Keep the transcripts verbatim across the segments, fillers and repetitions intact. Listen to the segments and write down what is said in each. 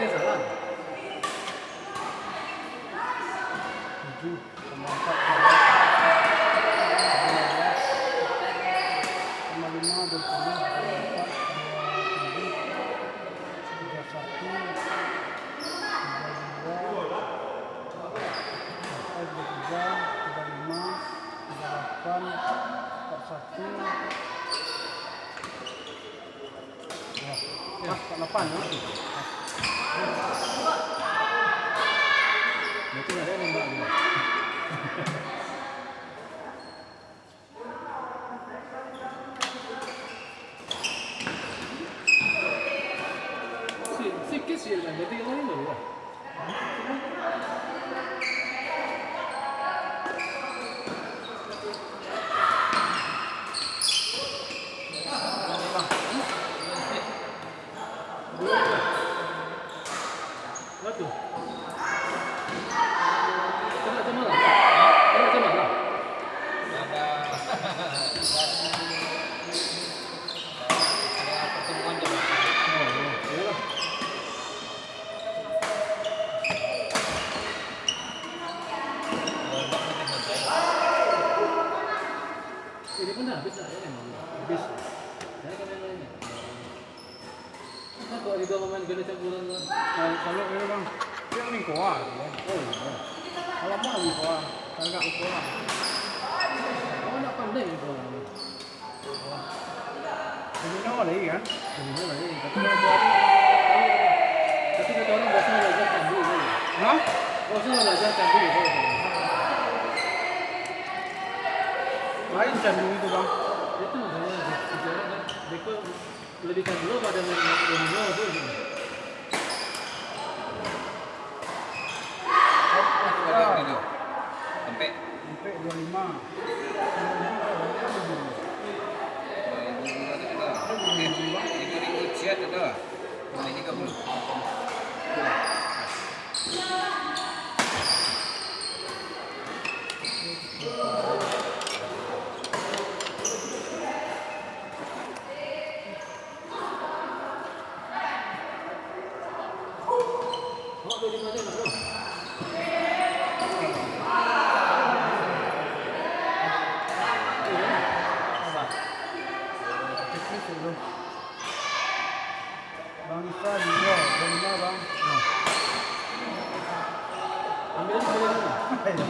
Salah. Tujuh tambah empat, lima belas. Tambah lima, dua puluh. Tambah empat, dua puluh tujuh. Tiga satu, tiga dua, empat, tiga tiga, tiga lima, tiga delapan, empat satu. Wah, pas, empat delapan, ya. Betul ada nembak dia. Si, sikit sih, kan, berarti kita ini lah. Waduh. Kena jamaah lah. Kena jamaah lah. Ada, ada pertemuan jamaah. Oh, oh, iyalah. Ini pun dah habis lah, ya, memang. Habis. Saya kan yang lainnya. Kenapa Ridho mamainkan campuran lah? Kalau, kalau ini, Bang, yang ni kuah, ya. Oh, iya. Kalau mau lebih kuah, agak kuah. Oh, nak pandai ni kuah ni. Domino lagi kan? Domino lagi. Tapi kalau buat, tapi kata orang biasa belajar candu kan? Hah? Biasa belajar candu kan? Lain candu itu, Bang. Itu maksudnya, sejarah kan? Beko lebih candu pada domino tu. Berapa tu? Kempek. Kempek dua lima. Lima ribu ada. Lima ribu ciat ada. Nah, ini tiga puluh. Bang Isa, Bang Isa, Bang Isa, Bang. Ambil aja, ambil aja.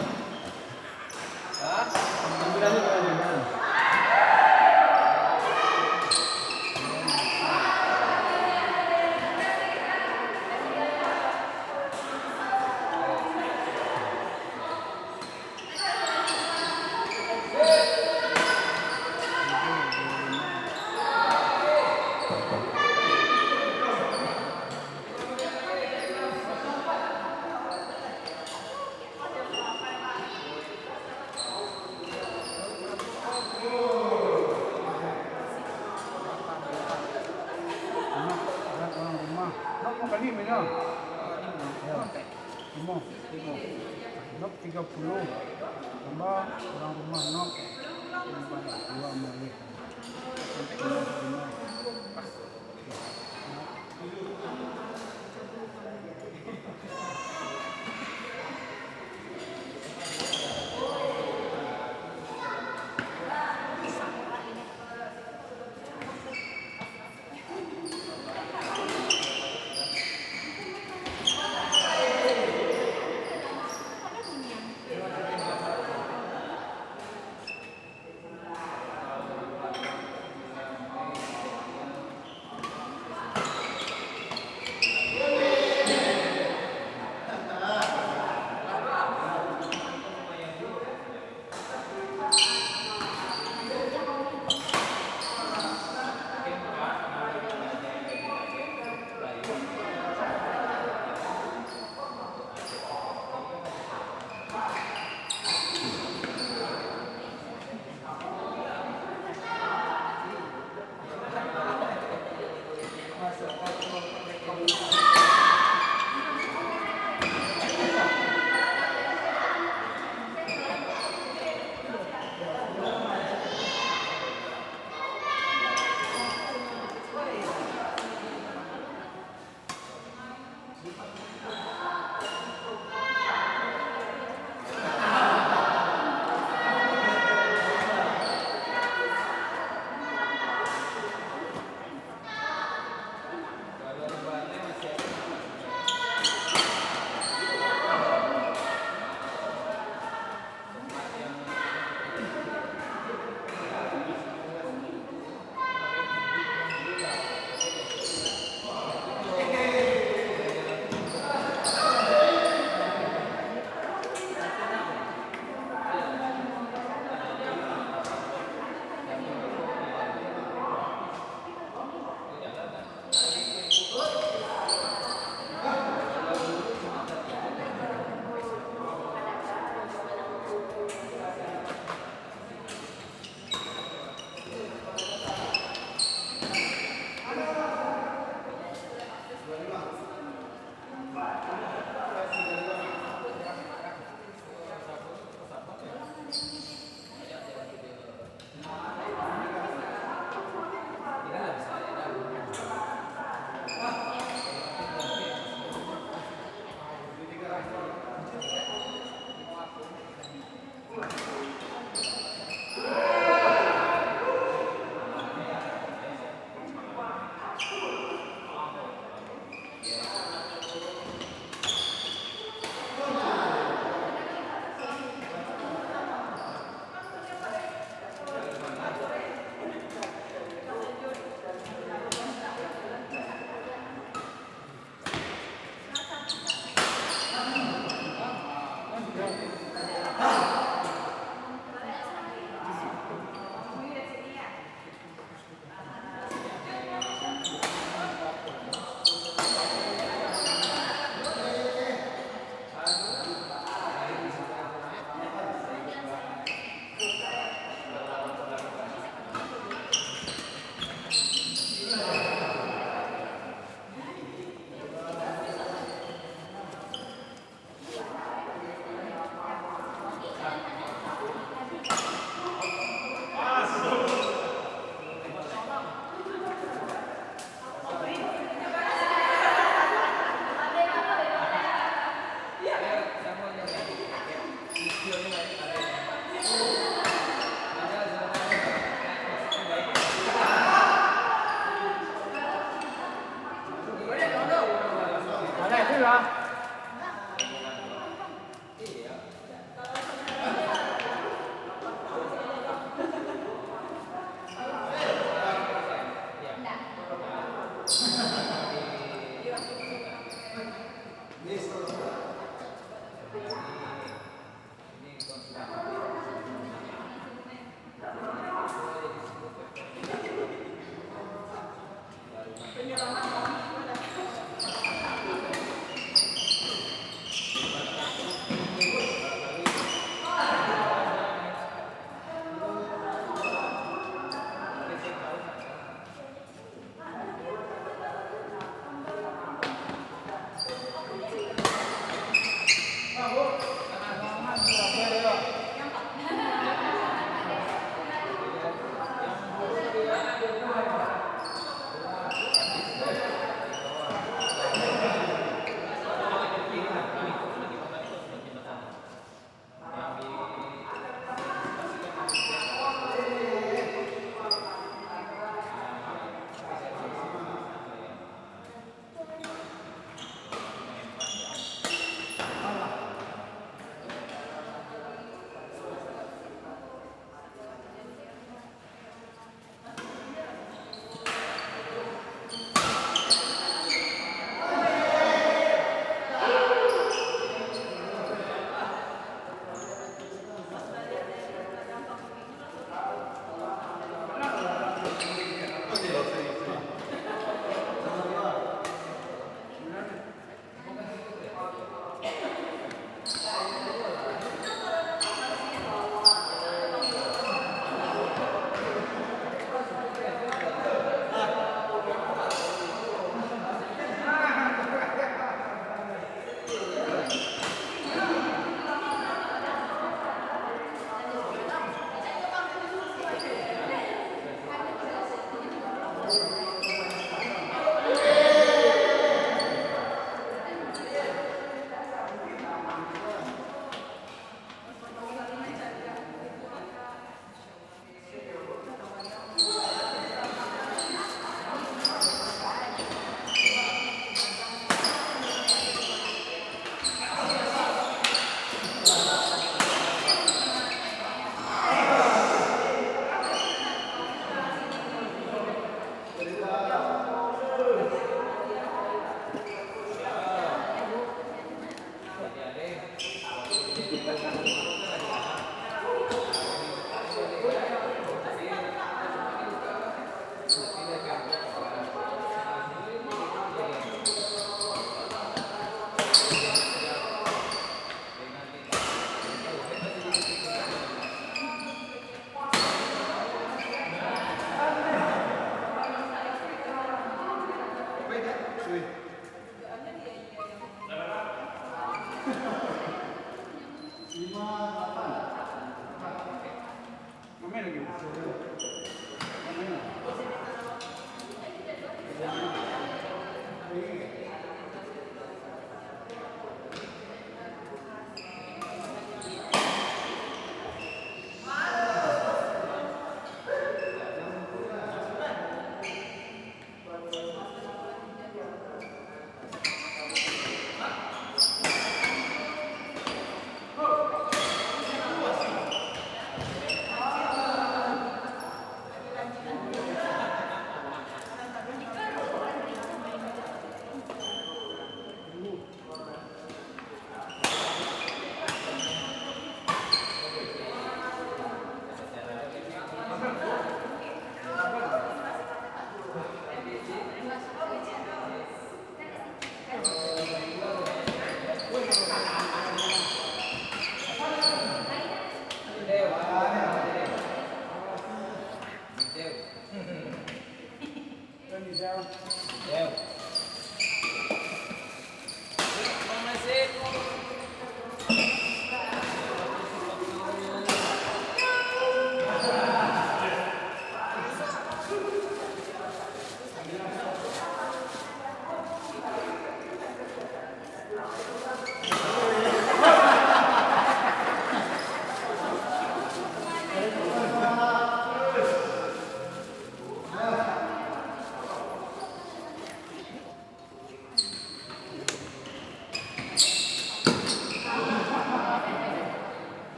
Anak dan orang rumah. Nok mau kali mainnya? Ya. Lima. Nok tiga puluh. Tambah orang rumah nok. Dua malih. Sampai lima puluh lima.